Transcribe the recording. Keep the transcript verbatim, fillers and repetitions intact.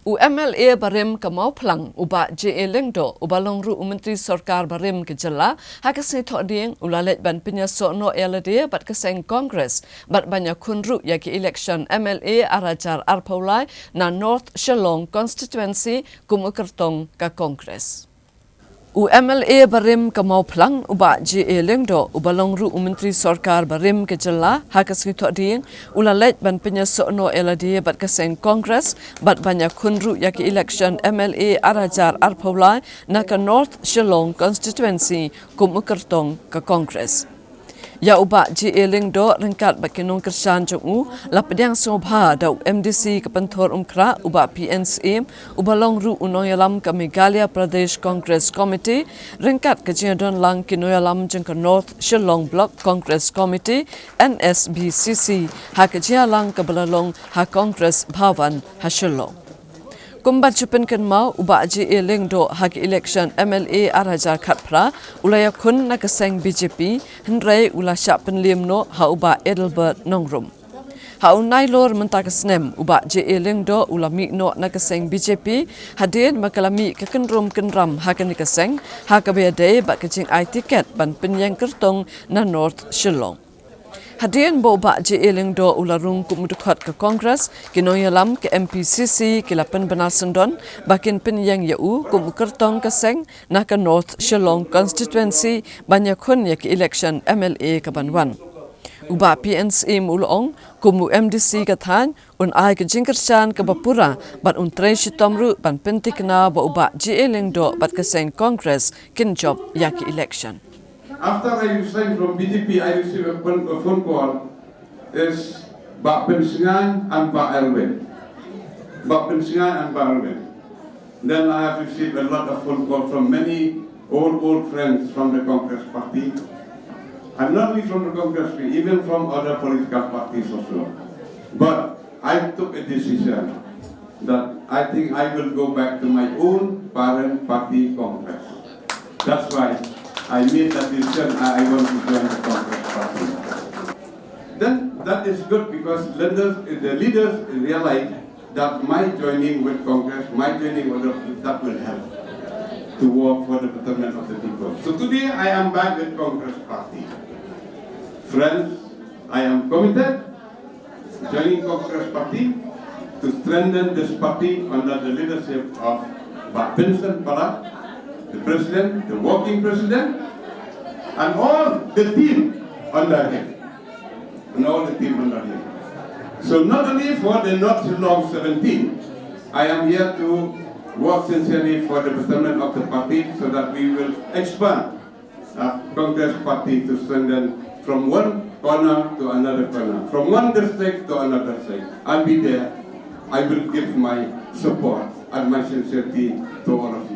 U M L A barim ka Mawphlang, u Bah J A Lyngdoh, uba long ruh u Myntri Sorkar barim ka jylla, ha ka sngi Thohdieng, u la leit ban pynïasoh noh ïa lade bad ka seng Congress, bad ban ïakhun ruh ïa ka election M L A ar hajar arphew lai na North Shillong Constituency kum u kyrtong ka Congress. U M L A barim ka Mawphlang, u Bah J A Lyngdoh, uba long ruh u Myntri Sorkar barim ka jylla, ha ka sngi Thohdieng, u la leit ban pynïasoh noh ïa lade bad ka seng Congress, bad ban ïakhun ruh ïa ka election M L A ar hajar arphew lai na ka North Shillong Constituency kum u kyrtong ka Congress. Ïa u Bah J A Lyngdoh, ryngkat bad ki nongkyrshan jong u, la pdiang sngewbha da u M D C ka Pynthorumkhrah, u Bah P N Syiem, uba long ruh u nongïalam ka Meghalaya Pradesh Congress Committee, ryngkat ka jingïadon lang ki nongïalam jong ka North Shillong Block Congress Committee, N S B C C, ha ka jingïalang kaba la long ha Congress Bhavan ha Shillong. Kumba ju pynkynmaw, u Bah J A Lyngdoh ha ka election M L A ar hajar khatphra, u la ïakhun na ka seng B J P, hynrei u la shah pynliem noh ha u Bah Adelbert Nongrum. Ha u Nailur mynta ka snem, u Bah J A Lyngdoh u la mih noh na ka seng B J P, hadien ba ka la mih ka kynrum kynram ha kane ka seng, ha kaba ïadei bad ka jingai tiket ban pynïeng kyrtong na North Shillong. Hadien ba u Bah J A Lyngdoh u la rung kum u dkhot ka Congress, ki nongïalam ka M P C C ki la pynbna syndon ba kin pynïeng ïa u kum u kyrtong ka seng na ka North Shillong Constituency ban ïakhun ïa ka election M L A ka ban wan. U Bah P N Syiem u la ong, kum u M D C ka thaiñ, un ai ka jingkyrshan kaba pura bad un trei shitom ruh ban pynthikna ba u Bah J A Lyngdoh bad ka seng Congress kin jop ïa ka election. After I resigned from B J P, I received a phone, a phone call. Is Bah Pynsngan and Bah Erwin. Bah Pynsngan and Bah Erwin. Then I have received a lot of phone calls from many old, old friends from the Congress Party. And not only from the Congress Party, even from other political parties also. But I took a decision that I think I will go back to my own parent party, Congress. That's why I made that decision. I, I want to join the Congress Party. Then that is good because leaders, the leaders realize that my joining with Congress, my joining with the, that will help to work for the betterment of the people. So today I am back with Congress Party. Friends, I am committed joining Congress Party to strengthen this party under the leadership of Bah Vincent Para, the president, the working president, and all the team under him. And all the team under him. So not only for the North Shillong seventeen, I am here to work sincerely for the betterment of the party so that we will expand uh, Congress Party to strengthen from one corner to another corner, from one district to another district. I'll be there. I will give my support and my sincerity to all of you.